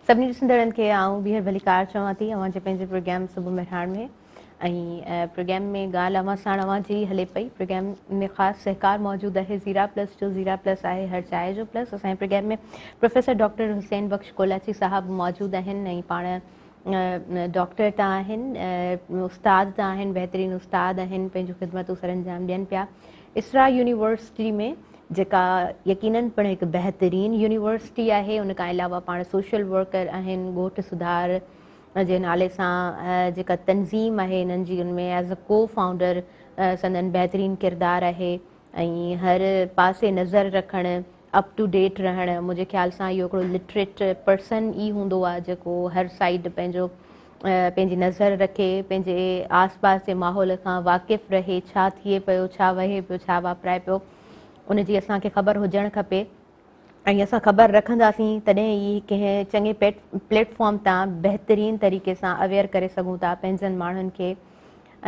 سڀني ڏسندڙن کي آئون ٻيهر ڀليڪار چوان ٿي اوهان جي پنهنجي پروگرام صبح مهراڻ ۾. ۽ پروگرام ۾ ڳالهه اوهان ساڻ اوهان جي هلي پئي. پروگرام ۾ خاص سهڪار موجود آهي زيرا پلس جو. زيرا پلس آهي هر چاء جو پلس. اسان جي پروگرام ۾ پروفيسر ڊاڪٽر حسين بخش ڪولاچي صاحب موجود آهن ۽ پاڻ ڊاڪٽر ته آهن، استاد ته آهن، بهترين استاد آهن، پنهنجون خدمتون سرانجام ڏين پيا. اسرا يونيورسٽي ۾ جيڪا يقينن پڻ هڪ بهترين يونيورسٽي آهي. ان کان علاوه پاڻ سوشل ورڪر آهن. ڳوٺ سڌار جي نالي سان جيڪا تنظيم آهي انهن جي، ان ۾ ايز اي ڪو فائونڊر سندن بهترين ڪردار آهي ۽ هر پاسي نظر رکڻ، اپ ٽو ڊيٽ رهڻ، منهنجي خيال سان اهو هڪڙو لٽريٽ پرسن ئي هوندو آهي جيڪو هر سائيڊ پنهنجو پنهنجي نظر رکي، پنهنجي آس پاس جي ماحول کان واقف رهي، ڇا ٿئي پيو، ڇا وهي پيو، ڇا واپرائي پيو، ان جي اسان کي خبر هجڻ کپي ۽ اسان خبر رکنداسين تڏهن ئي ڪنهن چڱي پليٽ فارم تان بهترين طريقي سان اويئر ڪري سگهون ٿا پنهنجن ماڻهن کي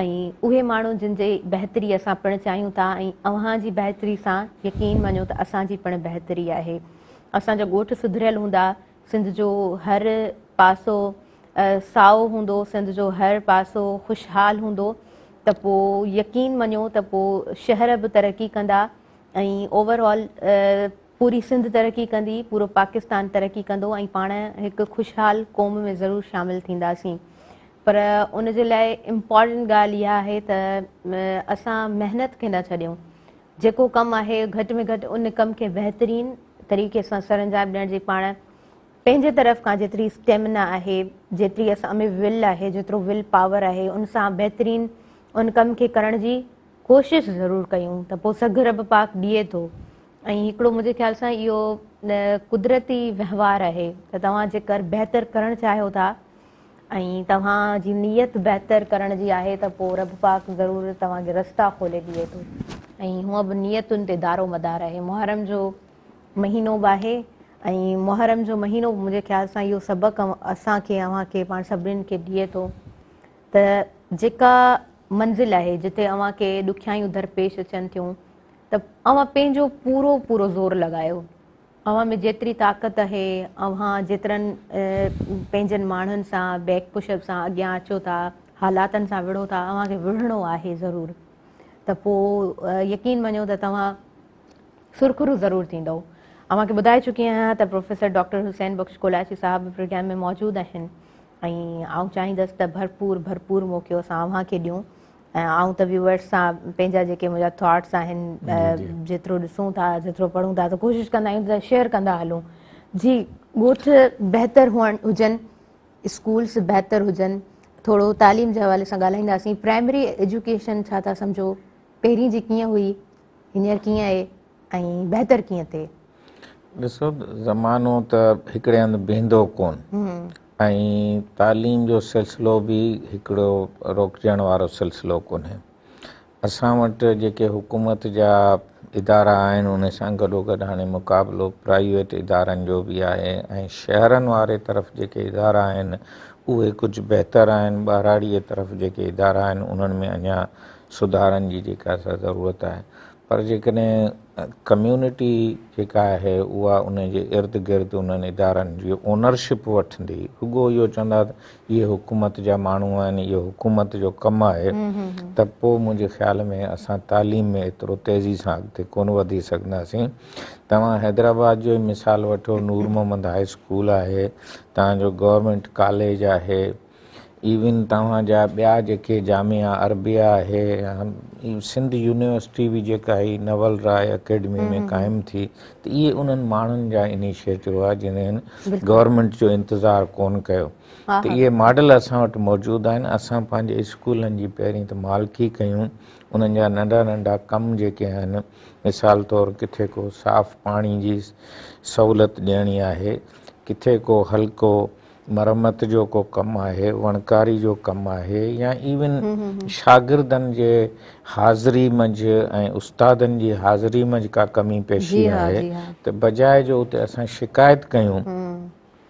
۽ اهي ماڻهو جن جي بهتري اسان پڻ چاهيون ٿا ۽ اوهان جي بهتري سان يقين مڃو ته اسان جي پڻ بهتري آهي. اسان جا ڳوٺ سڌريل هوندا، سنڌ جو هر پاسو سائو هوندو، سنڌ جو هر پاسو خوشحال هوندو ته پوء يقين مڃو ته پوء شهر به ترقي ڪندا ۽ اوور آل پوري سنڌ ترقي ڪندي، پورو پاڪستان ترقي ڪندو ۽ پاڻ هڪ خوشحال قوم ۾ ضرور شامل ٿينداسين. پر ان جي لاء امپارٽنٽ ڳالهه اها آهي ته اسان محنت کي نه ڇڏيون. جيڪو ڪم آهي گهٽ ۾ گهٽ ان ڪم کي بهترين طريقي سان سرانجام ڏيڻ جي پاڻ پنهنجي طرف کان جيتري اسٽيمنا آهي، جيتري اسان ۾ ول آهي، جيترو will power آهي، ان سان بهترين ان ڪم کي ڪرڻ جي ڪوشش ضرور ڪيون ته پوء سگهه رب پاڪ ڏئي ٿو. ۽ هڪڙو منهنجي خيال سان اهو قدرتي وهنوار آهي ته توهان جيڪر بهتر ڪرڻ چاهيو ٿا ۽ توهان جي نيت بهتر ڪرڻ جي آهي ته پوء رب پاڪ ضرور توهان کي رستا کولي ڏئي ٿو ۽ هونء به نيتن تي دارو مدار آهي. محرم جو مهينو به آهي ۽ محرم جو مهينو به منهنجي خيال سان اهو سبق اسان کي اوهان کي پاڻ سڀني کي ڏئي ٿو ته جيڪا منزل آهي جتي اوهان کي ڏکيائيون درپيش اچن ٿيون ته اوهان پنهنجو پورو پورو زور لڳايو. اوهان ۾ جيتري طاقت آهي، اوهان جيترن پنهنجن ماڻهن سان بيڪ پش اپ سان اڳيان اچو ٿا، حالاتن سان وڙهو ٿا، اوهان کي وڙهڻو آهي ضرور ته پوء يقين مڃو ته توهان سرخرو ضرور ٿيندؤ. اوهان کي ٻڌائي چڪي آهيان ته پروفيسر ڊاڪٽر حسين بخش ڪولاچي صاحب به پروگرام ۾ موجود آهن ۽ آئون چاهيندس ته ڀرپور ڀرپور موقعو اسان اوهان کي ڏيون ۽ آئون ته ويوئرس سان پنهنجا جيڪي منهنجا ٿاٽس آهن جيترو ڏسون ٿا جيترو پڙهون ٿا ته ڪوشش ڪندا آهيون ته شيئر ڪندا هلون. جي ڳوٺ بهتر هئڻ هجن، اسڪولس بهتر هجن، ٿورو تعليم جي حوالي سان ڳالهائينداسين. پرائمري ايجوڪيشن ڇا ٿا سمجهو، پهرين جي ڪيئن هئي، هينئر ڪيئن آهي ۽ بهتر ڪيئن ٿئي؟ ڏسو زمانو ته هڪڙي هنڌ بيهندو ڪون ۽ تعليم جو سلسلو به هڪڙو روڪجڻ وارو سلسلو ڪونهي. اسان وٽ جيڪي حڪومت جا ادارا آهن ان سان گڏوگڏ هاڻي مقابلو پرائيويٽ ادارن جو به آهي ۽ شهرن واري طرف جيڪي ادارا آهن اهي ڪجهه بهتر آهن، ٻهراڙيء طرف جيڪي ادارا آهن انهن ۾ اڃا سڌارن جي جيڪا سا ضرورت آهي. پر جيڪڏهن ڪميونٽي جيڪا آهي اها ان جي ارد گرد انهن ادارن جي اونرشپ وٺندي، رڳو اهو چوندا ته اهي حڪومت جا ماڻهو آهن، اهو حڪومت جو ڪم آهي ته پوء منهنجي خيال ۾ اسان تعليم ۾ ايترو تيزي سان اڳتي ڪونه وڌي سگهنداسين. توهان حيدرآباد جو ئي مثال وٺو، نور محمد هاء اسڪول آهي، توهان جو گورنمينٽ ڪاليج آهي، ايون توهان جا ٻيا جيڪي جامعه عربيه آهي يا سنڌ يونيورسٽي به جيڪا هي نول راء اڪيڊمي ۾ قائم ٿي ته اهي انهن ماڻهن جا انيشيٽو هئا جنهن گورنمينٽ جو انتظار ڪون ڪيو ته اهي ماڊل اسان وٽ موجود آهن. اسان پنهنجي اسڪولن جي پهرين ته مالڪي ڪيون، انهن جا ننڍا ننڍا ڪم جيڪي آهن مثال طور ڪٿي ڪو صاف پاڻي جي سهولت ڏيڻي آهي، ڪٿي ڪو هلڪو مرمت جو ڪو ڪم آهي، وڻڪاري جو ڪم آهي يا ايون شاگردن جي حاضري منجهه ۽ استادن جي حاضري منجهه ڪا ڪمي پيشي آهي ته بجاء جو اتي اسان شڪايت ڪيون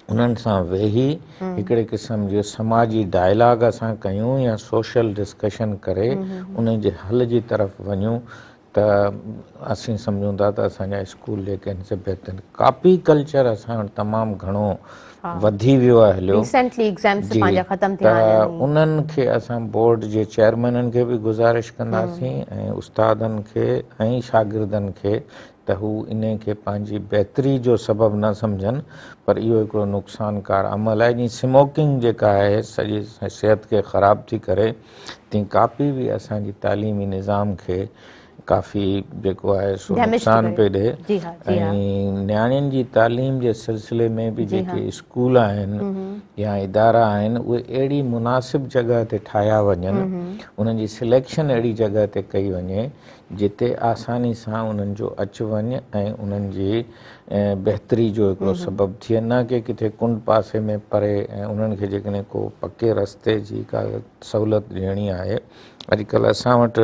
انهن سان ويهي هڪڙي قسم جو سماجي ڊائلاگ اسان ڪيون يا سوشل ڊسڪشن ڪري ان جي حل جي طرف وڃون. ته اسين سمجهون ٿا ته اسان جا اسڪول جيڪي آهن سي بهتر. ڪاپي ڪلچر اسان وٽ تمام گهڻو وڌي ويو آهي هليو. ريسينٽلي ايگزامس جي پنهنجا ختم ٿيا ته آهن. انهن کي اسان بورڊ جي چيئرمينن کي به گذارش ڪنداسين ۽ استادن کي ۽ شاگردن کي ته هو انهي کي پنهنجي بهتري جو سبب نه سمجهن پر اهو هڪڙو نقصانڪار عمل آهي. جيئن سموڪنگ جيڪا آهي سڄي صحت کي خراب ٿي ڪري، تيئن ڪاپي به اسان جي تعليمي نظام کي ڪافي جيڪو آهي سو نقصان پئي ڏئي. ۽ نياڻين جي تعليم جي سلسلي ۾ به جيڪي اسڪول آهن يا ادارا آهن اهي اهڙي مناسب جڳهه تي ٺاهيا وڃن، انهن جي سليڪشن اهڙي جڳهه تي ڪئي وڃي جتي آساني سان انهن جو اچ وڃ ۽ انهن جي بهتري جو هڪڙو سبب ٿئي، نه ڪي ڪٿي ڪنڊ پاسي ۾ پري. ۽ انهن کي جيڪڏهن ڪو پڪي رستي جي ڪا سهولت ڏيڻي آهي، اڄڪلهه اسان وٽ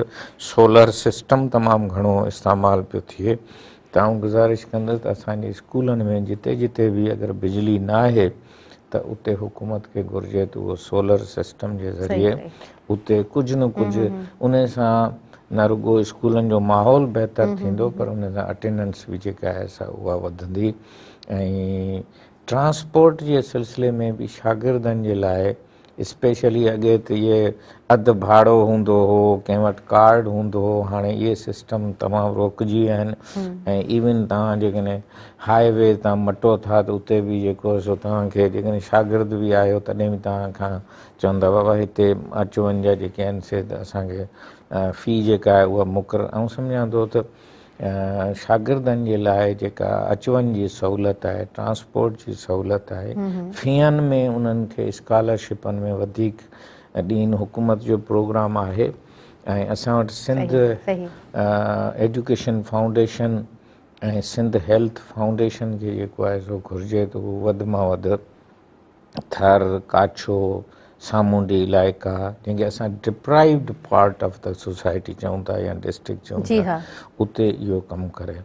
سولر سسٽم تمام گهڻو استعمال پيو ٿئي، ته آئون گذارش ڪندس ته اسان جي اسڪولن ۾ جتي جتي به اگر بجلي ناهي ته اتي حڪومت کي گهرجي ته اهو سولر سسٽم جي ذريعي اتي ڪجهه نه ڪجهه ان سان نه رڳو اسڪولن جو ماحول بهتر ٿيندو پر ان سان اٽينڊنس به جيڪا آهي سا اها وڌندي. ۽ ٽرانسپورٽ جي سلسلي ۾ به شاگردن جي لاء اسپيشلي اڳي ته اهي اڌ ڀاڙو هوندو هو، ڪنهن وٽ ڪارڊ هوندو هو، هاڻي اهي سسٽم تمام روڪجي ويا آهن. ۽ ايون توهان جيڪڏهن هاء وي تان مٽو ٿا ته اتي به جيڪو سو توهان کي جيڪڏهن شاگرد به آهيو تڏهن به توهان کان چوندا بابا هتي اچ وڃ جا جيڪي آهن سي ته اسان کي في جيڪا آهي اها مقرر. آئون سمجهان ٿو ته شاگردن جي لاء جيڪا اچ وڃ جي سهولت آهي، ٽرانسپورٽ جي سهولت آهي، فيئن ۾ انهن کي اسڪالرشپن ۾ وڌيڪ ڏين، حڪومت جو پروگرام آهي. ۽ اسان وٽ Sindh education foundation ۽ Sindh health foundation کي جيڪو آهي سو گهرجي ته هو وڌ مان وڌ ٿر، ڪاڇو، سامونڊي علائقا جنهن کي اسان deprived part of the society چئون ٿا يا ڊسٽرڪٽ چئون ٿا اتي اهو ڪم ڪري.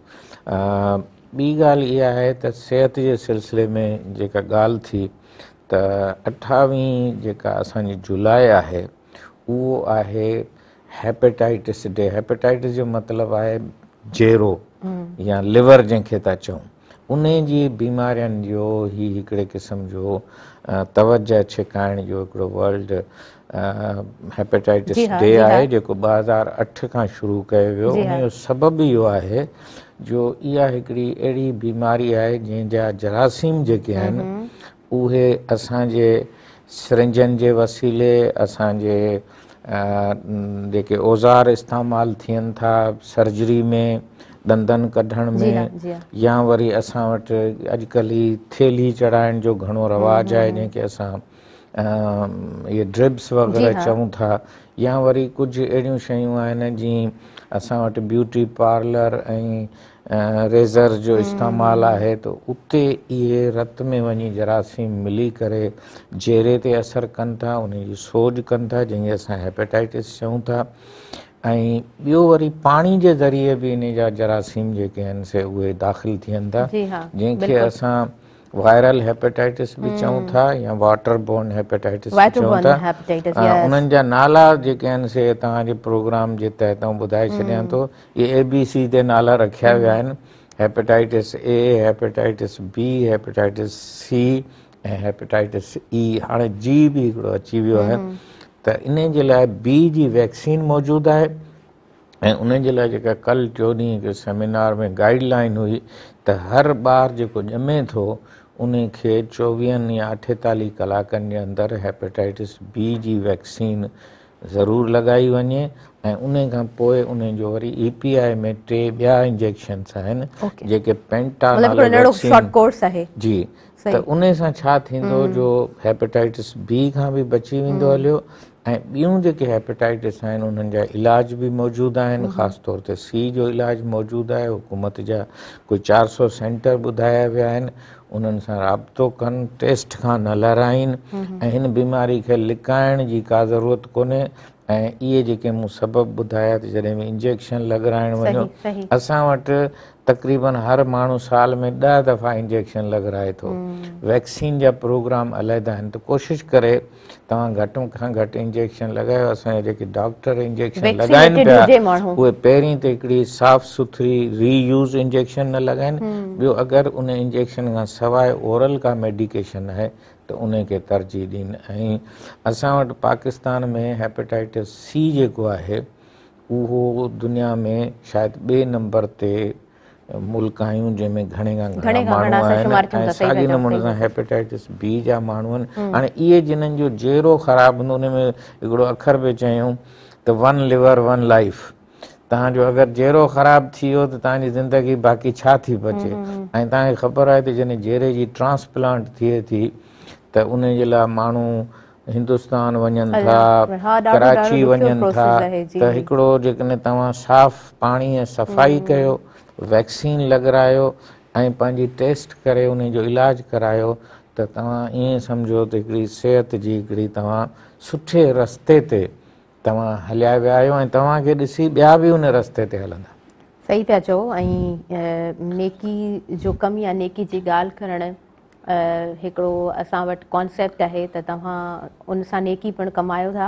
ٻي ڳالهه اها آهي ته صحت جي سلسلي ۾ جيڪا ڳالهه ٿي ته 28 جيڪا اسان جي جولاء آهي اهو آهي هيپيٽائٽس ڊي. هيپيٽائٽس جو مطلب آهي جيرو يا ليور جنهن کي ٿا چئون، انهي جي بيمارين جو هي هڪڙي قسم جو توجه ڇڪائڻ جو هڪڙو ورلڊ هيپيٽائٽس ڊي آهي جيڪو 2008 کان شروع ڪيو ويو. انهي جو سبب اهو آهي جو اها هڪڙي اهڙي بيماري آهي جنهن جا جراثيم جيڪي آهن اهي اسان جي سرنجن جي وسيلي، اسان جي جيڪي اوزار استعمال ٿين ٿا سرجري ۾، ڏندن ڪڍڻ ۾، يا وري اسان وٽ اڄڪلهه هي ٿيلهي چڙهائڻ جو گهڻو رواج آهي جنهن کي اسان اهي ڊرپس وغيره چئون ٿا، يا وري ڪجهه اهڙيون شيون آهن جيئن اسان وٽ بيوٽي پارلر ۽ ريزر جو استعمال آهي ته اتي اهي رت ۾ وڃي جراثيم ملي ڪري جيري تي اثر ڪن ٿا، ان جي سوڄ ڪن ٿا جنهن کي اسان هيپيٽائٽس چئون ٿا. ۽ ٻيو وري پاڻي جي ذريعي به ان جا جراثيم جيڪي آهن سي اهي داخل ٿين ٿا جنهن کي اسان وائرل هيپيٽائٽس به چئون ٿا يا واٽر بورن هيپيٽائٽس به چئون ٿا. انهن جا نالا جيڪي آهن سي توهان جي پروگرام جي تحت آئون ٻڌائي ڇڏيان ٿو. اهي اي بي سي تي نالا رکيا ويا آهن، hepatitis A, hepatitis B, hepatitis C ۽ hepatitis E. هاڻي جي به هڪڙو اچي ويو آهي. ته انهي جي لاء بي جي ويڪسين موجود آهي ۽ ان جي لاء جيڪا ڪل ٽيون ڏينهن هڪ سيمينار ۾ گائيڊ لائين هئي ته هر ٻار جيڪو ڄمي ٿو ان کي 24 يا 48 ڪلاڪن جي اندر هيپيٽائٽس بي جي ويڪسين ضرور لڳائي وڃي ۽ ان کان پوء ان جو وري اي پي آء ۾ 3 ٻيا انجيڪشنس آهن جيڪي پينٽا نالي ويڪسين ڪورس آهي جي ته ان سان ڇا ٿيندو جو هيپيٽائٽس بي کان به بچي ويندو هليو ۽ ٻيون جيڪي هيپيٽائٽس آهن انهن جا علاج به موجود آهن، خاص طور تي سي جو علاج موجود آهي، حڪومت جا ڪوئي 400 سينٽر ٻڌايا ويا آهن، انهن سان رابطو ڪن، ٽيسٽ کان نه لهرائين ۽ هن بيماري کي لڪائڻ جي ڪا ضرورت ڪونهي ۽ اهي جيڪي مون سبب ٻڌايا ته جڏهن به انجيڪشن لڳرائڻ وڃو، اسان وٽ تقريبن هر ماڻهو سال ۾ 10 دفعا انجيڪشن لڳرائي ٿو. ويڪسين جا پروگرام علحده آهن ته ڪوشش ڪري توهان گهٽ کان گهٽ انجيڪشن لڳايو. اسان جا جيڪي ڊاڪٽر انجيڪشن لڳائن پيا اهي پهرين ته هڪڙي صاف سٿري ري يوز انجيڪشن نه لڳائن، ٻيو اگر ان انجيڪشن کان سواء اورل ڪا ميڊيڪيشن آهي ته ان کي ترجيح ڏين. ۽ اسان وٽ پاڪستان ۾ هيپاٽائٽس سي جيڪو آهي اهو دنيا ۾ شايد ٻئي نمبر تي ملڪ آهيون جنهن ۾ گهڻي کان گهڻا ماڻهو آهن ۽ ساڳي نموني سان هيپاٽائٽس بي جا ماڻهو آهن. هاڻي اهي جنن جو جيرو خراب هوندو ان ۾ هڪڙو اکر به چيون ته ون ليور ون لائف، توهان جو اگر جيرو خراب ٿي ويو ته توهان جي زندگي باقي ڇا ٿي بچي. ۽ توهان کي خبر آهي ته جڏهن جيري جي ٽرانسپلانٽ ٿئي ٿي ته ان جي لاء ماڻهو هندستان وڃن ٿا، ڪراچي وڃن ٿا ته هڪڙو جيڪڏهن توهان صاف پاڻي ۽ صفائي ڪيو، ويڪسين لڳرايو ۽ پنهنجي ٽيسٽ ڪري ان جو علاج ڪرايو ته توهان ائين سمجهو ته هڪڙي صحت جي هڪڙي توهان سٺي رستي تي توهان هليا ويا آهيو ۽ توهان کي ڏسي ٻيا به ان رستي تي هلندا. صحيح پيا چئو ۽ نيڪي جو ڪم يا نيڪي جي ڳالهه ڪرڻ هڪڙو اسان وٽ ڪانسيپٽ آهي ته توهان ان سان نيڪي پڻ ڪمايو ٿا،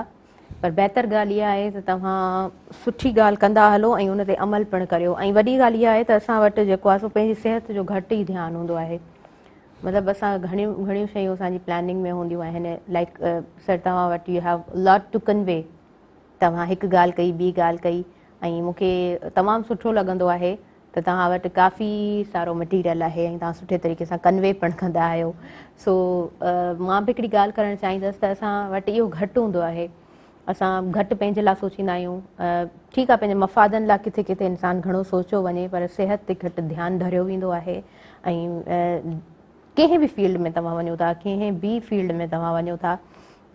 پر بهتر ڳالهه اها آهي ته توهان سٺي ڳالهه ڪندا هلو ۽ ان تي عمل پڻ ڪريو. ۽ وڏي ڳالهه اها آهي ته اسان وٽ جيڪو آهي سو پنهنجي صحت جو گهٽ ئي ڌيان هوندو آهي. مطلب اسان گهڻيون گهڻيون شيون اسان جي پلاننگ ۾ هونديون آهن، لائڪ سر توهان وٽ you have lot to convey, توهان هڪ ڳالهه ڪئي ٻي ڳالهه ڪئي ۽ مون کي تمام سٺو لڳندو آهي ته توهان وٽ ڪافي سارو مٽيريل آهي ۽ توهان سٺي طريقي سان ڪنوي پڻ ڪندا آهيو. سو مان به هڪڙي ڳالهه ڪرڻ چاهيندس ته اسان وٽ اهو گهٽ هوندو آهي، اسان گهٽ پنهنجي لاء سوچيندا آهيون. ٺيڪ آهي پنهنجي مفادن لاء ڪٿي ڪٿي انسان گهڻو سوچيو وڃي، پر صحت تي گهٽ ڌيان ڌريو ويندو آهي. ۽ ڪنهن به فيلڊ ۾ توهان وڃو ٿا، ڪنهن به فيلڊ ۾ توهان وڃو ٿا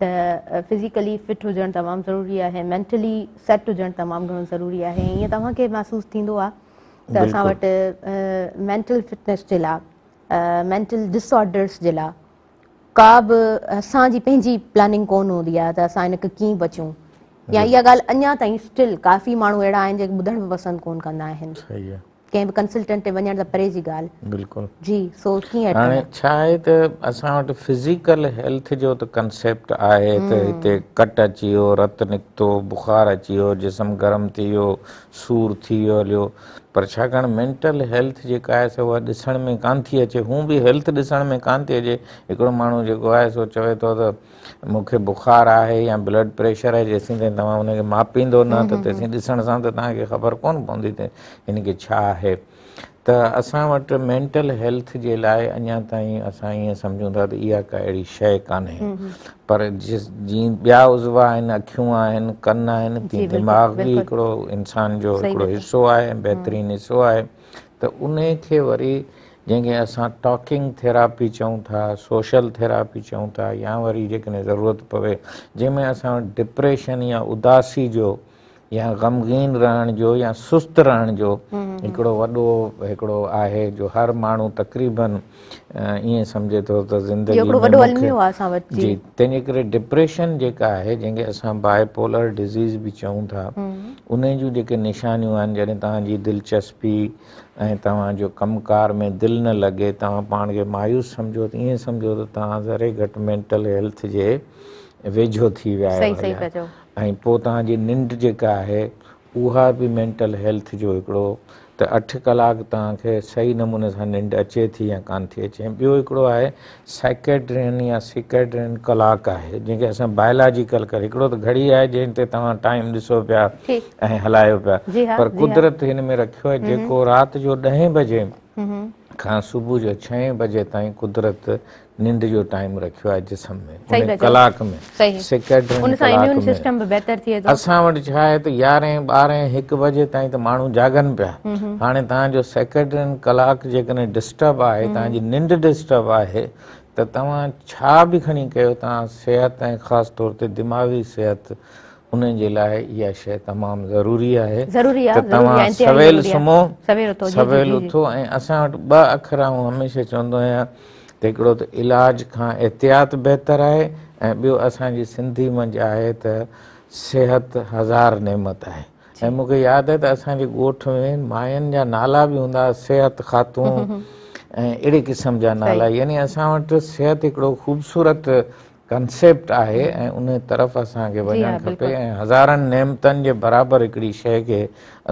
ته فزيڪلي فٽ هجڻ تمام ضروري آهي، مينٽلي سيٽ هجڻ تمام گهڻو ضروري آهي. ائين توهان کي محسوس ٿيندو آهي ته اسان وٽ مينٽل فٽنس جي لاء، مينٽل ڊس آرڊرس جي لاء ڪا به اسان جي پنهنجي پلاننگ ڪونه هوندي آهي ته اسان ان کي ڪيئن بچون، يا اها ڳالهه اڃا تائين اسٽل ڪافي ماڻهو اهڙا آهن جيڪي ٻڌڻ به پسند ڪونه ڪندا آهن. صحيح آهي. ڪنهن به ڪنسلٽنٽ تي وڃڻ ته پري جي ڳالهه. بلڪل. جي سو ڪيئن ايڊ هاڻي ڇا آهي ته اسان وٽ فزيڪل هيلٿ جو ته ڪنسيپٽ آهي ته هتي ڪٽ اچي ويو، رت نڪتو، بخار اچي ويو، جسم گرم ٿي ويو، سور ٿي ويو هليو، پر ڇاڪاڻ مينٽل هيلٿ جيڪا آهي سو اها ڏسڻ ۾ ڪانه ٿي اچي، هون به هيلٿ ڏسڻ ۾ ڪانه ٿي اچي. هڪڙو ماڻهو جيڪو آهي سو چوي ٿو ته مون کي بخار آهي يا بلڊ پريشر آهي، جيسين تائين توهان ان کي ماپيندو نه ته تيسين ڏسڻ سان ته توهان کي خبر ڪونه پوندي ته هن کي ڇا آهي. ته اسان وٽ مينٽل هيلٿ جي لاء اڃا تائين اسان ائين سمجهون ٿا ته اها ڪا اهڙي شيء ڪانهي، پر جيئن ٻيا عضوا آهن، اکيون آهن، ڪن آهن، تيئن دماغ به هڪڙو انسان جو هڪڙو حصو آهي ۽ بهترين حصو آهي. ته انهي کي وري جنهن کي اسان ٽاڪنگ ٿيراپي چئون ٿا، سوشل ٿيراپي چئون ٿا، يا وري جيڪڏهن ضرورت پوي جنهن ۾ اسان وٽ ڊپريشن يا اداسي جو يا غمگين رهڻ جو يا سست رهڻ جو هڪڙو وڏو هڪڙو آهي جو هر ماڻهو تقريبن ائين سمجهي ٿو ته زندگي ۾ وڏو الميو آهي اسان وٽ جي. تنهن جي ڪري ڊپريشن جيڪا آهي جنهن کي اسان بائي پولر ڊزيز به چئون ٿا، انهي جون جيڪي نشانيون آهن، جڏهن توهان جي دلچسپي ۽ توهان جو ڪم ڪار ۾ دل نه لڳي، توهان پاڻ کي مايوس سمجهو ته ائين سمجهو ته توهان ذري گهٽ مينٽل هيلٿ جي ويجهو ٿي ويا آهيو ۽ پوء توهان جي ننڊ جيڪا آهي اها به مينٽل هيلٿ جو هڪڙو ته 8 ڪلاڪ توهان کي صحيح نموني سان ننڊ اچي ٿي يا ڪانه ٿي اچي. ۽ ٻيو هڪڙو آهي سائيڪيڊرين يا سيڪيڊرين ڪلاڪ آهي جنهن کي اسان بايولاجيڪل ڪري هڪڙو ته گهڙي آهي جنهن تي توهان ٽائيم ڏسو پيا ۽ هلايو پيا، پر قدرت هن ۾ رکيو آهي جيڪو رات جو 10 بجي کان صبح جو 6 بجي تائين قدرت ننڊ جو ٽائيم رکيو آهي جسم ۾ ان ڪلاڪ ۾ سيڪيڊرين ڪلاڪ ۾ اسان وٽ ڇا آهي ته 11 12 1 بجي تائين ته ماڻهو جاڳن پيا. هاڻي توهان جو سيڪيڊرين ڪلاڪ جيڪڏهن ڊسٽرب آهي، توهان جي ننڊ ڊسٽرب آهي ته توهان ڇا به کڻي ڪيو، توهان صحت ۽ خاص طور تي دماغي صحت انهن جي لاء اها شيء تمام ضروري آهي ته توهان سويل سمهو، سويل اٿو. ۽ اسان وٽ ٻه اکر آئون هميشه چوندو آهيان ته هڪڙو ته علاج کان احتياط بهتر آهي ۽ ٻيو اسان جي سنڌي منجهه آهي ته صحت هزار نعمت آهي. ۽ مون کي ياد آهي ته اسان جي ڳوٺ ۾ ماين جا نالا به هوندا هئا صحت خاتون ۽ اهڙي قسم جا نالا يعني اسان وٽ صحت هڪڙو خوبصورت ڪنسيپٽ آهي ۽ ان طرف اسان کي وڃڻ کپي ۽ هزارن نعمتن جي برابر هڪڙي شيء کي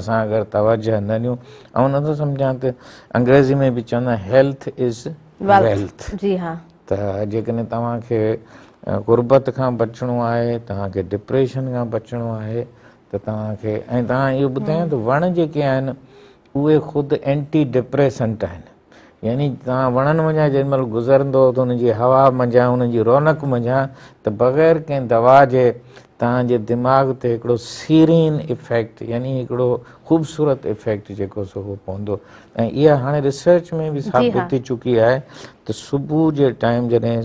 اسان اگر توجه نه ڏيون آئون نٿو سمجهان ته انگريزي ۾ به چوندا هيلٿ is wealth جي ها ته جيڪڏهن توهان کي غربت کان بچڻو آهي توهان کي ڊپريشن کان بچڻو آهي ته توهان کي ۽ توهان اهو ٻڌايان ته وڻ جيڪي آهن اهي خود اينٽي ڊپريسنٽ آهن يعني توهان وڻن منجهان جنهن مهل گذرندو ته ان جي هوا منجهان ان جي رونق منجهان ته بغير ڪنهن دوا جي توهان جي دماغ تي هڪڙو سيرين افيڪٽ يعني هڪڙو خوبصورت افيڪٽ جيڪو سو اهو پوندو ۽ اها هاڻي ريسرچ ۾ به ثابت ٿي چڪي آهي ته صبح جي ٽائيم جڏهن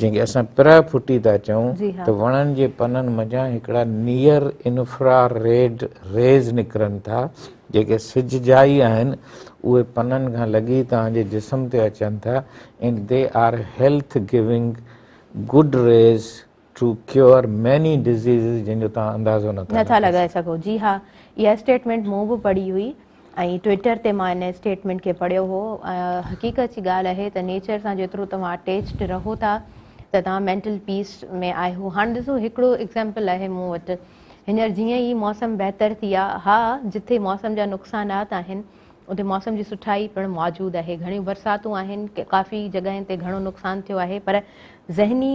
جنهن کي اسان پرهه ڦٽي ٿا چئون ته وڻن جي پنن منجهان هڪڙا نيئر انفرا ريڊ ريز نڪرن ٿا جيڪي سج جا ئي آهن اهي پنن کان لڳي توهان جي جسم تي اچن ٿا and they are health giving good rays to cure many diseases جنهن جو توهان اندازو نٿا نٿا لڳائي سگهو. جي ها اها اسٽيٽمينٽ مون به پڙهي هئي ۽ ٽوئٽر تي مان ان اسٽيٽمينٽ کي پڙهيو هو. حقيقت جي ڳالهه آهي ته نيچر سان جيترو توهان اٽيچڊ رهو ٿا ته توهان مينٽل پيس ۾ آهيو. هاڻ ڏسو هڪڙو ايگزامپل آهي مون وٽ هينئر جيئن ئي موسم بهتر ٿي آ ها جٿي موسم جا نقصانات آهن اتي موسم جي سٺائي پڻ موجود آهي. گهڻيون برساتون آهن، ڪافي جڳهين تي گهڻو نقصان ٿيو آهي پر ذهني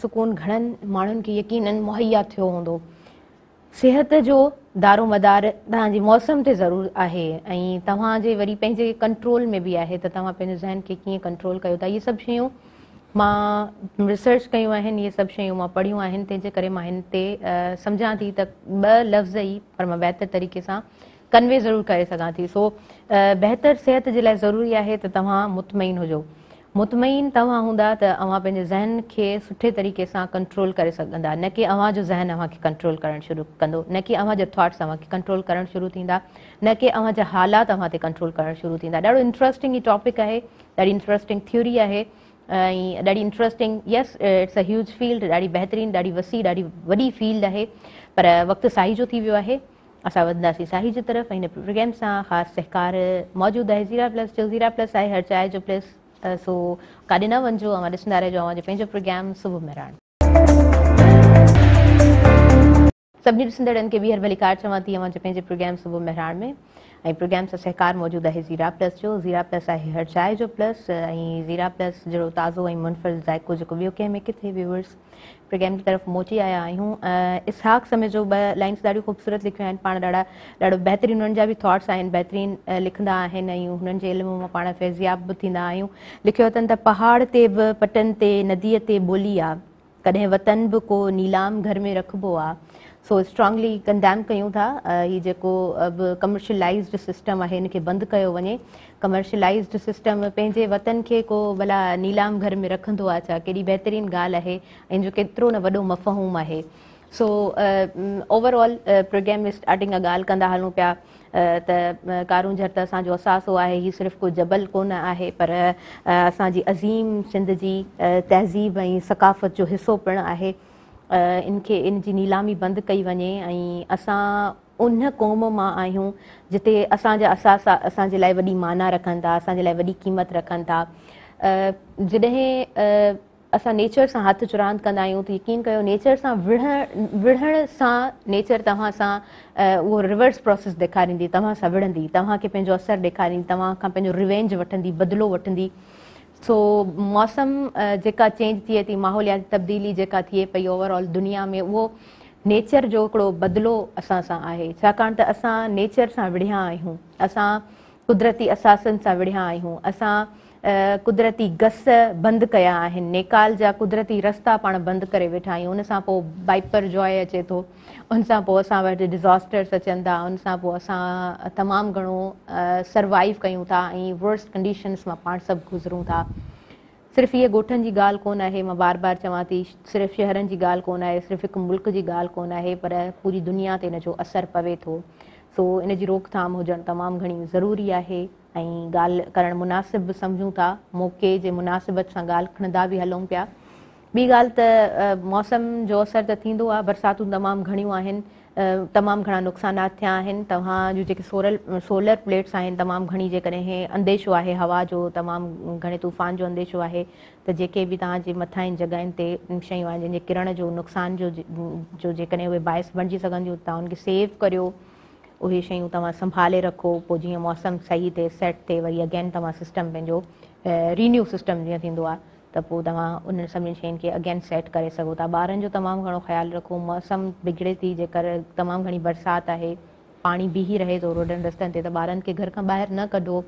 سڪون گهڻن ماڻهن کي يقينن مهيا ٿيو هوندو. صحت جو دارومدار توهان جي موسم تي ضرور آهي ۽ توهان جي وري پنهنجي ڪنٽرول ۾ به آهي ته توهان پنهنجي ذهن کي ڪيئن ڪنٽرول ڪيو ٿا. اهي سڀ شيون مان ريسرچ ڪيون آهن، اهي سڀ شيون مان پڙهيون آهن، تنهن جي ڪري مان هن تي سمجهان ٿي ته ٻه لفظ ئي پر مان بهتر طريقي سان ڪنوي ضرور ڪري سگهان ٿي. سو بهتر صحت جي لاء ضروري آهي ته توهان مطمئن هجو. مطمئن توهان هوندا ته اوهان پنهنجي ذهن کي سٺي طريقي سان ڪنٽرول ڪري سگهندا نه ڪي اوهان جو ذهن اوهان کي ڪنٽرول ڪرڻ شروع ڪندو نه ڪي اوهان جا ٿاٽس اوهان کي ڪنٽرول ڪرڻ شروع ٿيندا نه ڪي اوهان جا حالات اوهان تي ڪنٽرول ڪرڻ شروع ٿيندا. ڏاڍو انٽرسٽنگ هي ٽاپڪ آهي، ڏاڍي انٽرسٽنگ ٿيوري آهي ۽ ڏاڍي interesting yes it's a huge field ڏاڍي بهترين ڏاڍي وسيع ڏاڍي وڏي فيلڊ آهي پر وقت ساهي جو ٿي ويو آهي. اسان وڌنداسين ساهي جي طرف ۽ هن پروگرام سان خاص سهڪار موجود آهي زيرا پلس جو زيرا پلس آهي هر چاء جو پلس سو ڪاڏي نه وڃجو اوهان ڏسندا رهجو اوهان جو پنهنجو پروگرام صبح مهراڻ. سڀني ڏسندڙن کي ٻيهر ڀليڪار چوان ٿي اوهان جي پنهنجي پروگرام صبح مهراڻ ۾ ۽ پروگرام سان سهڪار موجود آهي زيرا پلس جو زيرا پلس آهي هر چاء جو پلس ۽ زيرا پلس جهڙو تازو ۽ منفرد ذائقو جيڪو ٻيو ڪنهن ۾ ڪٿي ويورس پروگرام جي طرف موٽي آيا آهيون اسحاق سميجو ٻه لائنس ڏاڍيون خوبصورت لکيون آهن پاڻ ڏاڍا ڏاڍو بهترين انهن جا به ٿاٽس آهن بهترين لکندا آهن ۽ هنن جي علم مان پاڻ فيضياب به ٿيندا آهيون لکيو اٿن ته پهاڙ تي به پٽن تي نديء تي ٻولي آ ڪڏهن وطن به ڪو نيلام گهر ۾ رکبو آ سو اسٽرانگلي ڪنڊيم ڪيون ٿا هي جيڪو به ڪمرشلائزڊ سسٽم آهي ان کي بند ڪيو وڃي ڪمرشلائزڊ سسٽم پنهنجي وطن کي ڪو ڀلا نيلام گهر ۾ رکندو آ ڇا ڪيڏي بهترين ڳالهه آهي ان جو ڪيترو نه وڏو مفهوم آهي سو اوور آل پروگرام ۾ اسٽارٽنگ کان ڳالهه ڪندا هلون پيا ته ڪارونجهر ته اسان جو اثاثو آهي هي صرف ڪو جبل ڪونه آهي پر اسان جي عظيم سنڌ جي تهذيب ۽ ثقافت جو حصو پڻ آهي ان کي ان جي نيلامي بند ڪئي وڃي ۽ اسان ان قوم مان آهيون جتي اسان جا اثاثا اسان جي لاء وڏي معنيٰ رکن ٿا اسان جي لاء وڏي قيمت رکن ٿا جڏهن اسان نيچر سان هٿ چراند ڪندا آهيون ته يقين ڪيو نيچر سان وڙهڻ وڙهڻ سان نيچر توهان سان اهو ريورس پروسيس ڏيکاريندي توهان سان وڙهندي توهان کي پنهنجو اثر ڏيکاريندي توهان کان پنهنجو ريونج وٺندي بدلو وٺندي سو موسم جيڪا چينج ٿئي ٿي ماحولياتي تبديلي جيڪا ٿئي پئي اوور آل دنيا ۾ اهو نيچر جو هڪڙو بدلو اسان سان آهي ڇاڪاڻ ته اسان نيچر سان وڙهيا آهيون اسان قدرتي اثاثن سان وڙهيا آهيون اسان قدرتي گس بند ڪيا آهن نيڪال جا قدرتي رستا پاڻ بند ڪري ويٺا آهيون ان سان پوء بائپر جوائي اچي ٿو ان سان پوء اسان وٽ ڊزاسٽرس اچن ٿا ان سان پوء اسان تمام گهڻو سروائيو ڪيون ٿا ۽ ورسٽ ڪنڊيشنس مان پاڻ سڀ گذرون ٿا صرف هيء ڳوٺن جي ڳالهه ڪونه آهي مان بار بار چوان ٿي صرف شهرن جي ڳالهه ڪونه آهي صرف هڪ ملڪ جي ڳالهه ڪونه آهي پر پوري دنيا تي ان جو اثر پوي ٿو سو ان جي روڪٿام هجڻ تمام گهڻي ضروري آهي ۽ ڳالهه ڪرڻ مناسب به سمجهون ٿا موقعي جي مناسبت سان ڳالهه کڻندا به هلون پيا ٻي ڳالهه ته موسم جو اثر ته ٿيندو آهي برساتون تمام گهڻيون آهن تمام گهڻا نقصانات ٿيا آهن. توهان جون جيڪي سورل سولر پليٽس آهن تمام گهڻي جيڪڏهن انديشو آهي هوا جو تمام گهڻي طوفان جو انديشو آهي ته جيڪي به توهان جي مٿاهين جڳهين تي شيون آهن جن جي ڪرڻ جو نقصان جو جو جيڪڏهن اهي باعث بڻجي سگهن ٿيون توهان ان کي سيو ڪريو اهي شيون توهان سنڀالي رکو پوء جيئن موسم صحيح ٿئي سيٽ ٿئي وري اگين توهان سسٽم پنهنجو رينيو سسٽم جيئن ٿيندو آهي ته پوء توهان انهن سڀني شين کي اگين سيٽ ڪري سگهو ٿا. ٻارن جو تمام گهڻو خيال رکو. موسم بگڙي ٿي جيڪر تمام گهڻي برسات آهي پاڻي بيهي رهي ٿو روڊن رستن تي ته ٻارن کي گهر کان ٻاهر نه ڪڍو.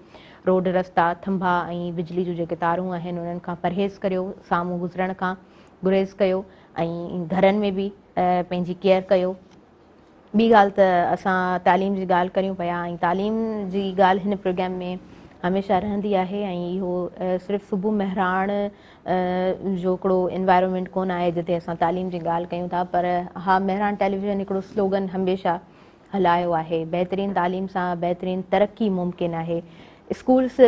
روڊ رستا، ٿنڀا ۽ بجلي جون جيڪي تارون آهن انهن کان پرهيز ڪريو. سامهون گذرڻ کان گريز ڪيو ۽ گهرن ۾ به پنهنجي ڪيئر ڪيو. ٻي ڳالهه ته اسان تعليم جي ڳالهه ڪريون پيا ۽ تعليم جي ڳالهه هن پروگرام ۾ هميشه رهندي آهي ۽ اهو صرف صبح مهراڻ جو هڪڙو انوائرمينٽ ڪونه آهي جتي اسان تعليم جي ڳالهه ڪيون ٿا پر ها مهراڻ ٽيليويزن هڪڙو سلوگن هميشه هلايو آهي بهترين تعليم سان بهترين ترقي ممڪن آهي اسڪولس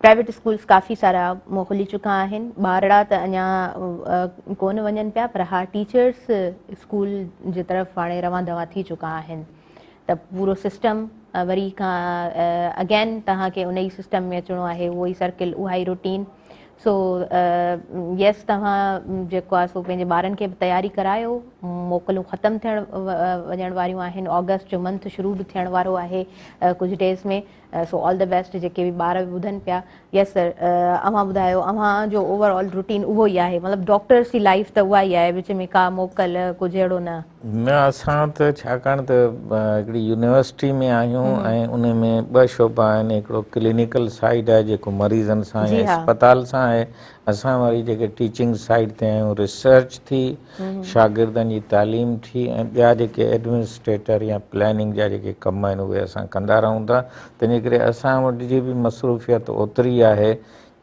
پرائيويٽ اسڪولس ڪافي سارا کلي چڪا آهن ٻارڙا ته اڃا ڪونه وڃن پيا پر ها ٽيچرس اسڪول جي طرف هاڻي روان دوان ٿي چڪا آهن ته پورو سسٽم وري کان اگين توهان کي ان ئي سسٽم ۾ اچڻو آهي اهو ئي سرڪل اها ئي روٽين سو يس توهان جيڪو آهي سو پنهنجي ٻارن کي به تياري ڪرايو موڪلون ختم ٿيڻ وڃڻ واريون آهن آگسٽ جو منٿ شروع به ٿيڻ وارو آهي ڪجهه days ۾ so all the best جيڪي به ٻار به ٻڌن پيا يس سر اوهان ٻڌايو اوهان جو اوور آل روٽين اهو ئي آهي مطلب ڊاڪٽرس جي لائف ته اها ئي آهي وچ ۾ ڪا موڪل ڪجهه اهڙو نه. نه اسان ته ڇاڪاڻ ته هڪڙي يونيورسٽي ۾ آهيون ۽ ان ۾ ٻه شعبا آهن هڪڙو ڪلينيڪل سائيڊ آهي جيڪو مريضن سان يا اسپتال سان آهي اسان وري جيڪي ٽيچنگ سائيڊ تي آهيون ريسرچ ٿي شاگردن جي تعليم ٿي ۽ ٻيا جيڪي ايڊمنسٽريٽر يا پلاننگ جا جيڪي ڪم آهن اهي اسان ڪندا رهون ٿا تنهنجي ڪري اسان وٽ جي به مصروفيت اوتري آهي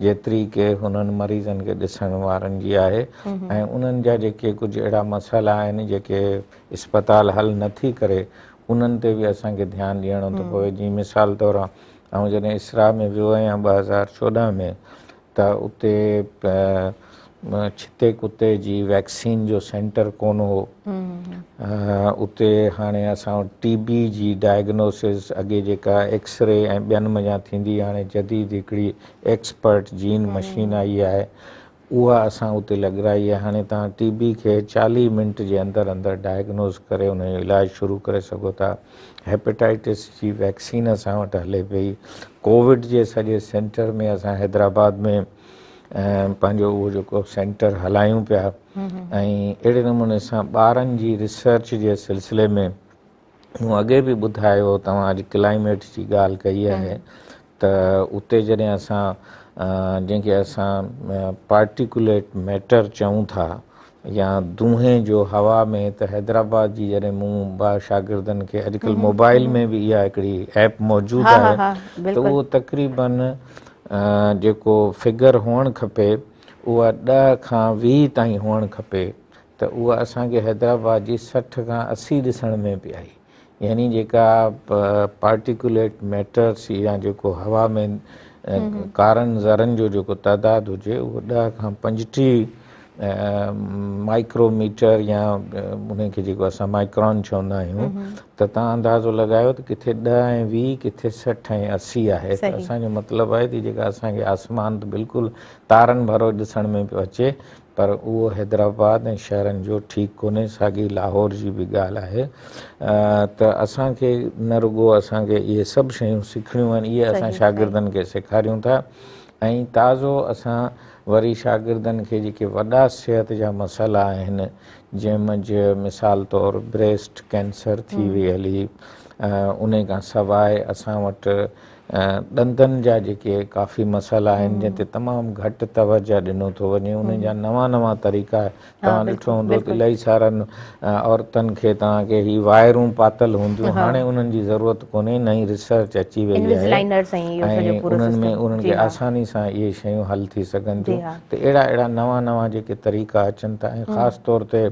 جيتري ڪي هنن مريضن کي ڏسڻ وارن جي آهي ۽ انهن جا جيڪي ڪجهه اهڙا مسئلا آهن جيڪي اسپتال حل نٿي ڪري انهن تي به اسان کي ڌيان ڏيڻو ٿو پوي جيئن مثال طور آئون جڏهن اسرا ۾ ويو آهيان 2014 ۾ ته اتي ڇتي ڪتي جي ويڪسين جو سينٽر ڪونه هو. اتي هاڻي اسان وٽ ٽي بي جي ڊائگنوسز اڳي جيڪا ايڪسري ۽ ٻين منجهان ٿيندي هاڻي جديد هڪڙي ايڪسپرٽ جين مشين آئي آهي اها اسان اتي لڳرائي آهي هاڻي توهان ٽي بي کي 40 منٽ جي اندر اندر ڊائگنوز ڪري ان جو علاج شروع ڪري سگهو ٿا. هيپيٽائٽس جي ويڪسين اسان وٽ هلي پئي، ڪووڊ جي سڄي سينٽر ۾ اسان حيدرآباد ۾ پنهنجو اهو جيڪو سينٽر هلايون پيا ۽ اهڙي نموني سان ٻارن جي ريسرچ جي سلسلي ۾ مون اڳي به ٻڌايو توهان اڄ ڪلائميٽ جي ڳالهه ڪئي آهي ته اتي جڏهن اسان جنهن کي اسان پارٽيڪوليٽ ميٽر چئون ٿا يا دونهين جو هوا ۾ ته حيدرآباد جي جڏهن مون ٻار شاگردن کي اڄڪلهه موبائل ۾ به اها هڪڙي ايپ موجود آهي ته اهو تقريبن جيڪو فگر هئڻ کپي اها 10 کان 20 تائين هئڻ کپي ته اها اسان کي حيدرآباد جي 60 کان 80 ڏسڻ ۾ پئي آئي يعني جيڪا پارٽيڪوليٽ ميٽرس يا جيڪو هوا ۾ ڪارن ذرن جو جيڪو تعداد هجي اهو 10 کان 35 مائڪرو ميٽر يا ان کي جيڪو اسان مائڪرون چوندا آهيون ته توهان اندازو لڳايو ته ڪٿي 10 ۽ 20 ڪٿي 60 ۽ 80 آهي ته اسان جو مطلب آهي ته جيڪا اسان کي آسمان ته بلڪل تارن ڀرو ڏسڻ ۾ پيو اچي پر اهو حيدرآباد ۽ شهرن جو ٺيڪ ڪونهي، ساڳي لاهور جي به ڳالهه آهي ته اسان کي نه رڳو اسان کي اهي سڀ شيون سکڻيون آهن اهي اسان شاگردن کي سيکاريون ٿا ۽ تازو اسان وري شاگردن کي جيڪي وڏا صحت جا مسئلا آهن جنهن منجهه مثال طور بريسٽ ڪينسر ٿي وئي هلي ان کان سواء اسان وٽ ڏندن جا جيڪي ڪافي مسئلا آهن جن تي تمام گهٽ توجه ڏنو ٿو وڃي انهن جا نوان نوان طريقا توهان ڏٺو هوندو ته الاهي سارن عورتن کي توهان کي هي وائرون پاتل هونديون هاڻي انهن جي ضرورت ڪونهي نئين ريسرچ اچي وئي آهي ۽ انهن ۾ انهن کي آساني سان اهي شيون حل ٿي سگهن ٿيون ته اهڙا اهڙا نوان نوان جيڪي طريقا اچن ٿا ۽ خاص طور تي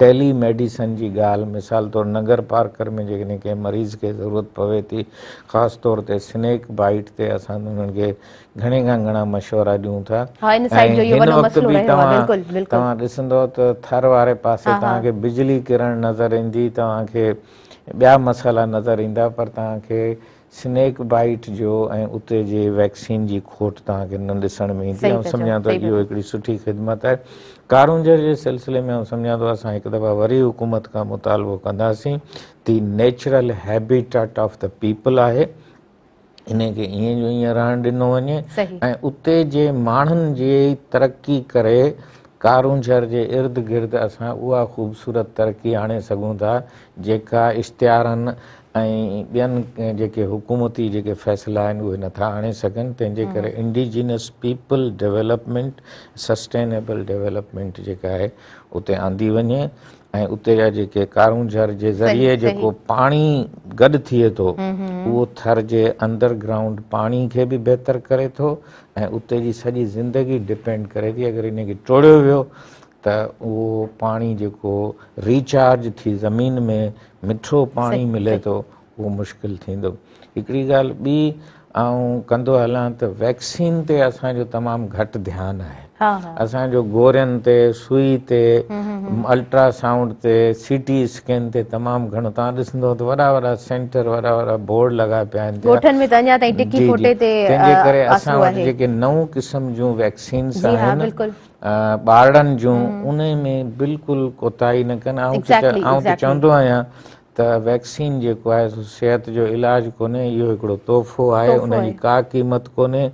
ٽيلي ميڊيسن جي ڳالهه مثال طور ننگر پارڪر ۾ جيڪڏهن ڪنهن مريض کي ضرورت پوي ٿي خاص طور تي سنيڪ بائيٽ تي اسان انهن کي گهڻي کان گهڻا مشورا ڏيون ٿا ۽ هن وقت به توهان توهان ڏسندو ته ٿر واري پاسي توهان کي بجلي ڪرڻ نظر ايندي توهان کي ٻيا مسئلا نظر ايندا پر توهان کي سنيڪ بائيٽ جو ۽ اتي جي ويڪسين جي کوٽ توهان کي نه ڏسڻ ۾ ايندي. آئون سمجهان ٿو اهو هڪڙي سٺي خدمت آهي. ڪارونجهر جي سلسلي ۾ آئون سمجهان ٿو اسان هڪ دفعا وري حڪومت کان مطالبو ڪنداسين the natural habitat of the people آهي انهي کي ائين جو ائين رهڻ ڏنو وڃي ۽ اتي جي ماڻهن جي ترقي ڪري ڪارونجهر جي ارد گرد اسان اها خوبصورت ترقي آڻي سگهون ٿا جيڪا اشتهارن ۽ ٻين جيڪي حڪومتي جيڪي فيصلا آهن اهي نٿا آڻي سگهن تنهن جي ڪري indigenous people development sustainable development جيڪا آهي اتي آندي وڃي ۽ اتي جا جيڪي ڪارونجهر جي ذريعي جيڪو پاڻي گڏ ٿئي ٿو اهو ٿر جي انڊر گرائونڊ پاڻي کي به بهتر ڪري ٿو ۽ اتي جي سڄي زندگي ڊپينڊ ڪري ٿي اگر ان کي ٽوڙيو ويو ته اهو پاڻي جيڪو ريچارج ٿي زمين ۾ مٺو پاڻي ملي ٿو اهو مشڪل ٿيندو. هڪڙي ڳالهه ٻي آئون ڪندو هلان ته ويڪسين تي اسان جو تمام گهٽ ڌيان آهي. اسان جو گورين تي، سوئي تي، الٽرا سائونڊ تي، سي ٽي اسڪين تي تمام گهڻو توهان ڏسندو ته وڏا وڏا سينٽر وڏا وڏا بورڊ لڳا پيا آهن. ڳوٺن ۾ ته اڃا تائين ٽڪي ڦوٽي تي تنهن جي ڪري اسان وٽ جيڪي نئون قسم جون ويڪسينس آهن ٻارڙن جون انهي ۾ بلڪل ڪوتاهي نه ڪن. آئون ته چوندو آهيان ته ويڪسين جيڪو آهي سو صحت جو علاج ڪونهي اهو هڪڙو تحفو آهي ان جي ڪا قيمت ڪونهي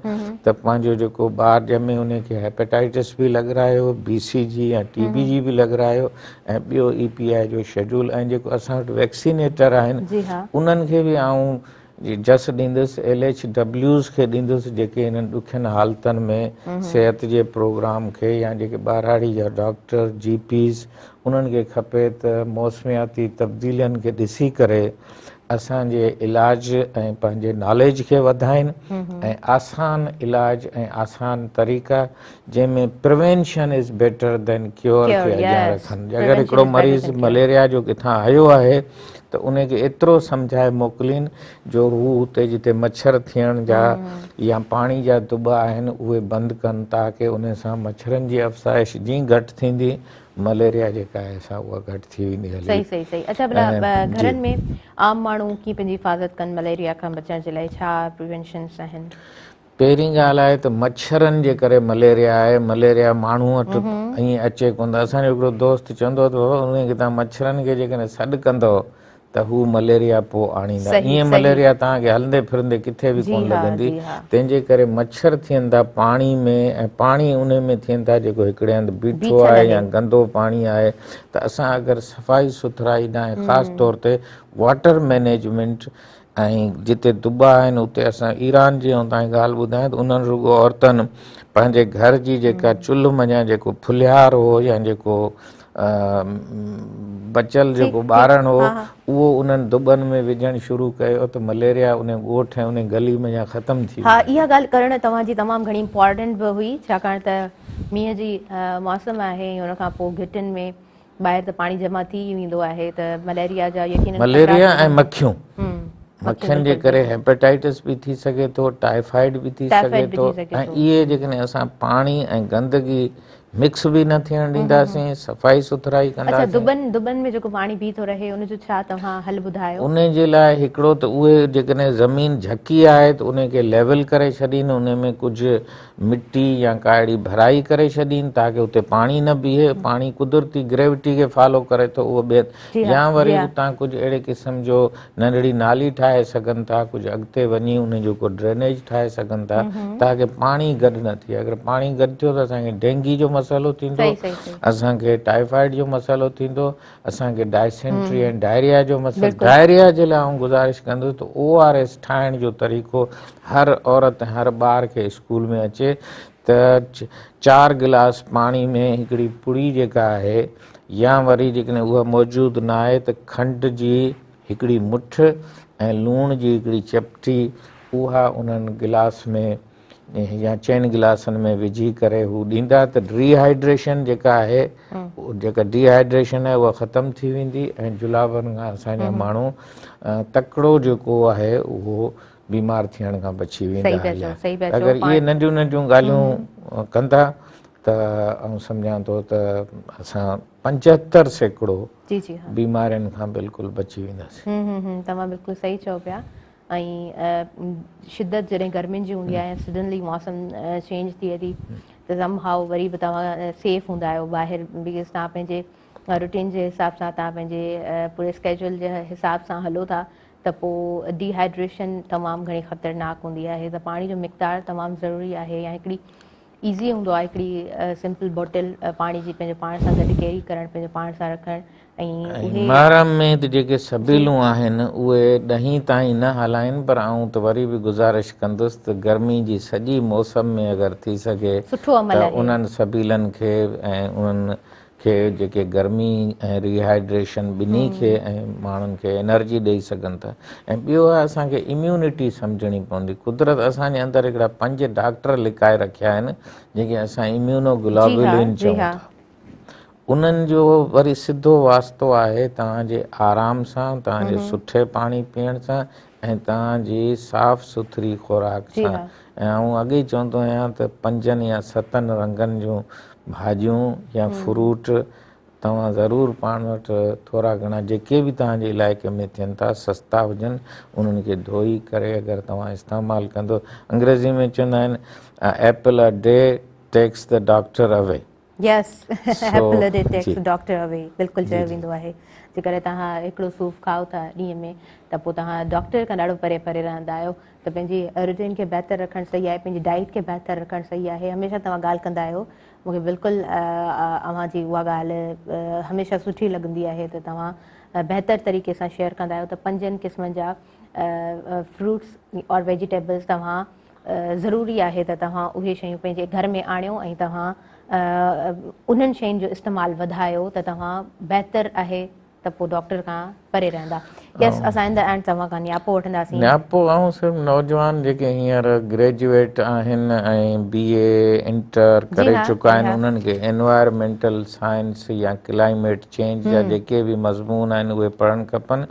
ته پنهنجو جيڪو ٻار ڄمي ان کي هيپيٽائٽس به لڳرايو بي سي جي يا ٽي بي جي به لڳرايو ۽ ٻيو اي پي آء جو شيڊول ۽ جيڪو اسان وٽ ويڪسينيٽر آهن انهن کي به آئون جس ڏيندس ايل ايڇ ڊبليوز کي ڏيندس جيڪي انهن ڏکين حالتن ۾ صحت جي پروگرام کي يا جيڪي ٻهراڙي جا ڊاڪٽر جي پيز انهن کي کپي ته موسمياتي تبديلين کي ڏسي ڪري اسان جي علاج ۽ پنهنجي ناليج کي وڌائين ۽ آسان علاج ۽ آسان طريقا جنهن ۾ prevention is better than cure کي اڳيان رکن اگر هڪڙو مريض مليريا جو ڪٿان آيو آهي ته ان کي ايترو سمجهائي موڪلين جو هو اتي جتي مڇر ٿيڻ جا يا پاڻي جا دٻا آهن اهي بند ڪن تاڪه ان سان مڇرن جي افزائش جيئن گهٽ ٿيندي مليريا جيڪا آهي سا اها گهٽ ٿي ويندي هلي. صحيح صحيح صحيح اڇا ڀلا گهرن ۾ عام ماڻهو ڪيئن پنهنجي حفاظت ڪن مليريا کان بچڻ جي لاء ڇا پريونشنس آهن؟ پهرين ڳالهه آهي ته مڇرن جي ڪري مليريا آهي، مليريا ماڻهو وٽ ائين اچي ڪونه ٿو. اسان جو هڪڙو دوست چوندو هو ته بابا انهي کي توهان مڇرن کي جيڪڏهن سڏ ڪندؤ ته هو مليريا پوء آڻيندا. ائين مليريا توهان کي هلندي ڦرندي ڪٿي به ڪونه لڳندي. تنهن جي ڪري مڇر ٿين ٿا پاڻي ۾ ۽ پاڻي انهي ۾ ٿين ٿا جيڪو هڪڙي هنڌ بيٺو آهي يا گندو پاڻي آهي ته اسان اگر صفائي سٿرائي ڏانهن خاص طور تي واٽر مئنيجمينٽ ۽ جتي دٻا آهن اتي اسان ايران جي آئون توهان کي ڳالهه ٻڌايان ته انهن رڳو عورتن پنهنجي گهر جي جيڪا چلهه منجهان جيڪو ڦلهيار هو يا جيڪو بچيل جيڪو ٻارڻ هو اهو انهن دٻن ۾ وجهڻ شروع ڪيو ته مليريا ان ڳوٺ ۽ ان گلي منجهان ختم ٿي ها اها ڳالهه ڪرڻ توهان جي تمام گهڻي امپارٽنٽ به هئي ڇاڪاڻ ته مينهن جي موسم آهي ۽ ان کان پوء گهٽين ۾ ٻاهر ته پاڻي جمع ٿي ئي ويندو آهي ته مليريا جا يقينن مليريا ۽ مکيون مکين جي ڪري هيپيٽائٽس به ٿي سگهي ٿو ٽائيفائيڊ به ٿي سگهي ٿو ۽ اهي جيڪڏهن اسان پاڻي ۽ گندگي مڪس به نه ٿيڻ ڏينداسين صفائي سٿرائي ڪنداسين. اڇا دٻن دٻن ۾ جيڪو پاڻي بيهي ٿو رهي ان جو ڇا توهان حل ٻڌايو؟ ان جي لاء هڪڙو ته اهي جيڪڏهن زمين جهڪي آهي ته ان کي ليول ڪري ڇڏين ان ۾ ڪجهه مٽي يا ڪا اهڙي ڀرائي ڪري ڇڏين تاڪه اتي پاڻي نه بيهي، پاڻي قدرتي گريوٽي کي فالو ڪري ٿو اهو ٻئي يا وري اتان ڪجهه اهڙي قسم جو ننڍڙي نالي ٺاهي سگهن ٿا ڪجهه اڳتي وڃي ان جو ڪو ڊرينيج ٺاهي سگهن ٿا تاڪه پاڻي گڏ نه ٿئي اگر پاڻي گڏ ٿيو ته اسان کي ڊينگي جو مسئلو ٿيندو اسان کي ٽائيفائيڊ جو مسئلو ٿيندو اسان کي ڊائسينٽري ۽ ڊائريا جو مسئلو ڊائريا جي لاء آئون گذارش ڪندس ته او آر ايس ٺاهڻ جو طريقو هر عورت ۽ هر ٻار کي اسڪول ۾ اچي ته چار گلاس پاڻي ۾ هڪڙي پڙي جيڪا آهي يا وري جيڪڏهن اها موجود نه آهي ته کنڊ جي هڪڙي مٺ ۽ لوڻ جي هڪڙي چپٽي اها انهن گلاس ۾ يا چئن گلاسن ۾ وجهي ڪري هو ڏيندا ته ريهائيڊريشن جيڪا آهي جيڪا ڊيهائيڊريشن آهي اها ختم ٿي ويندي ۽ جلابن کان اسان جا ماڻهو تڪڙو جيڪو آهي اهو بيمار ٿيڻ کان بچي ويندا هليا. اگر اهي ننڍيون ننڍيون ڳالهيون ڪندا ته آئون سمجهان ٿو ته اسان 75% بيمارين کان بلڪل بچي وينداسين. توهان بلڪل صحيح چئو پيا. ۽ شدت جڏهن گرمين جي هوندي آهي سڊنلي موسم چينج ٿئي ٿي ته سم هائو وري به توهان سيف هوندا آهيو ٻاهر because توهان پنهنجي روٽين جي حساب سان توهان پنهنجي پوري اسڪيجول جي حساب سان هلو ٿا ته پوء ڊي هائيڊريشن تمام گهڻي خطرناڪ هوندي آهي ته پاڻي جو مقدار تمام ضروري آهي يا هڪڙي ايزي هوندو آهي هڪڙي سمپل بوٽل پاڻي جي پنهنجو پاڻ سان گڏ ڪيري ڪرڻ پنهنجو پاڻ سان رکڻ ۽ اهي. محرم ۾ ته جيڪي سبيلون آهن اهي ڏهين تائين نه هلائين پر آئون ته وري به گذارش ڪندس ته گرمي جي سڄي موسم ۾ اگر ٿي سگهي ته انهن سبيلن کي ۽ انهن کي جيڪي گرمي ۽ ريهائيڊريشن ٻنهي کي ۽ ماڻهن کي انرجي ڏئي سگهن ٿا ۽ ٻيو آهي اسان کي اميونٽي سمجهڻي پوندي قدرت اسان جي اندر هڪڙا 5 ڊاڪٽر لڪائي رکيا آهن جنهن کي اسان اميونو گلوبولين چئون ٿا انهن جو وري سڌو واسطو آهي توهان جي آرام سان توهان جي سٺي پاڻي پيئڻ سان ۽ توهان جي صاف سٿري خوراڪ سان ۽ آئون اڳي ئي چوندو آهيان ته 5 يا 7 رنگن جون ڀاڄيون يا فروٽ توهان ضرور پاڻ وٽ ٿورا گهڻا جيڪي به توهان جي علائقي ۾ ٿين ٿا سستا هجن انهن کي ڌوئي ڪري اگر توهان استعمال ڪندو انگريزي ۾ چوندا آهن apple a day takes the doctor away. Yes apple a day takes the doctor away بلڪل چيو ويندو آهي جيڪڏهن توهان هڪڙو صوف کائو ٿا ڏينهن ۾ ته پوء توهان ڊاڪٽر کان ڏاڍو پري پري رهندا آهيو ته پنهنجي روٽين کي بهتر رکڻ صحيح آهي پنهنجي ڊائيٽ کي بهتر رکڻ صحيح آهي هميشه توهان ڳالهه ڪندا آهيو مون کي بلڪل اوهان جي اها ڳالهه هميشه سٺي لڳندي آهي ته توهان بهتر طريقي سان شيئر ڪندا آهيو ته 5 قسمن جا فروٽس اور ويجيٽيبلز توهان ضروري آهي ته توهان اهي شيون پنهنجي گهر ۾ آڻيو ۽ توهان انهن شين جو استعمال وڌايو ته توهان بهتر آهي ته پوء ڊاڪٽر کان پري رهندا. يس اسان ان the and توهان کان نياپو وٺنداسين. نياپو آئون صرف نوجوان جيڪي هينئر گريجوئيٽ آهن ۽ بي اي انٽر ڪري چڪا آهن انهن کي انوائرمينٽل سائنس يا ڪلائميٽ چينج جا جيڪي به مضمون آهن اهي پڙهڻ کپن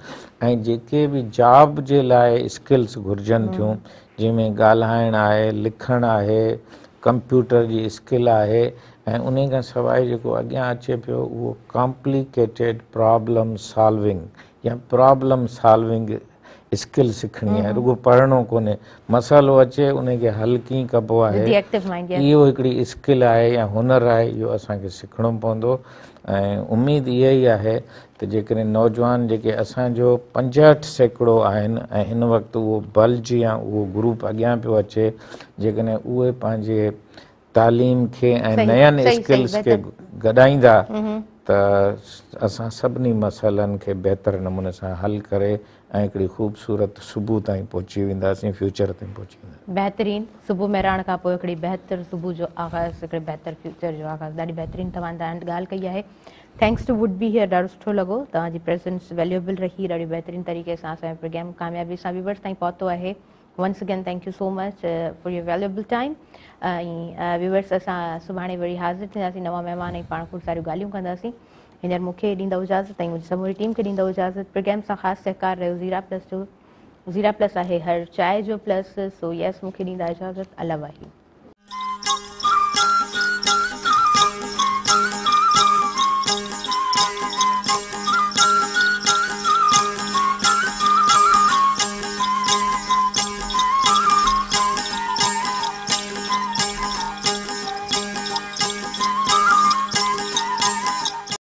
۽ جيڪي به جاب جي لاء اسڪلس گهرجن ٿيون جنهن ۾ ڳالهائڻ آهي، لکڻ آهي، ڪمپيوٽر جي اسڪل آهي ۽ انهي کان سواء جيڪو اڳيان اچي پيو اهو ڪامپليڪيٽيڊ پرابلم سالونگ يا پرابلم سالونگ اسڪل سکڻي آهي رڳو پڙهڻو ڪونهي مسئلو اچي انهي کي حل ڪيئن ڪبو آهي اهو هڪڙي اسڪل آهي يا هنر آهي اهو اسان کي سکڻو پوندو ۽ اميد اها ئي آهي ته جيڪڏهن نوجوان جيڪي اسان جو 65% آهن ۽ هن وقت اهو بلج يا اهو گروپ اڳيان پيو اچي جيڪڏهن اهي پنهنجي تعليم کي ۽ نين اسڪلز کي گڏائيندا ته اسان سڀني مسئلن کي بهتر نموني سان حل ڪري ۽ هڪڙي خوبصورت صبح تائين پهچي وينداسين فيوچر تائين پهچي وينداسين. بهترين صبح مهراڻ کان پوء هڪڙي بهتر صبح جو آغاز هڪڙي بهتر فيوچر جو آغاز ڏاڍي بهترين توهان ڳالهه ڪئي آهي thanks to would be here ڏاڍو سٺو لڳو توهان جي پريزنس ويليوبل رهي ڏاڍي بهترين طريقي سان اسان جو پروگرام ڪاميابي سان ويورز تائين پهتو آهي once again thank you so much for your valuable time ۽ viewers اسان سڀاڻي وري حاضر ٿينداسين نوان مهمان ۽ پاڻ کوڙ ساريون ڳالهيون ڪنداسين هينئر مون کي ڏيندؤ اجازت ۽ منهنجي سموري ٽيم کي ڏيندؤ اجازت پروگرام سان خاص سهڪار رهيو زيرا پلس جو زيرا پلس آهي هر چاء جو پلس سو يس مون کي ڏيندا اجازت الله واهي.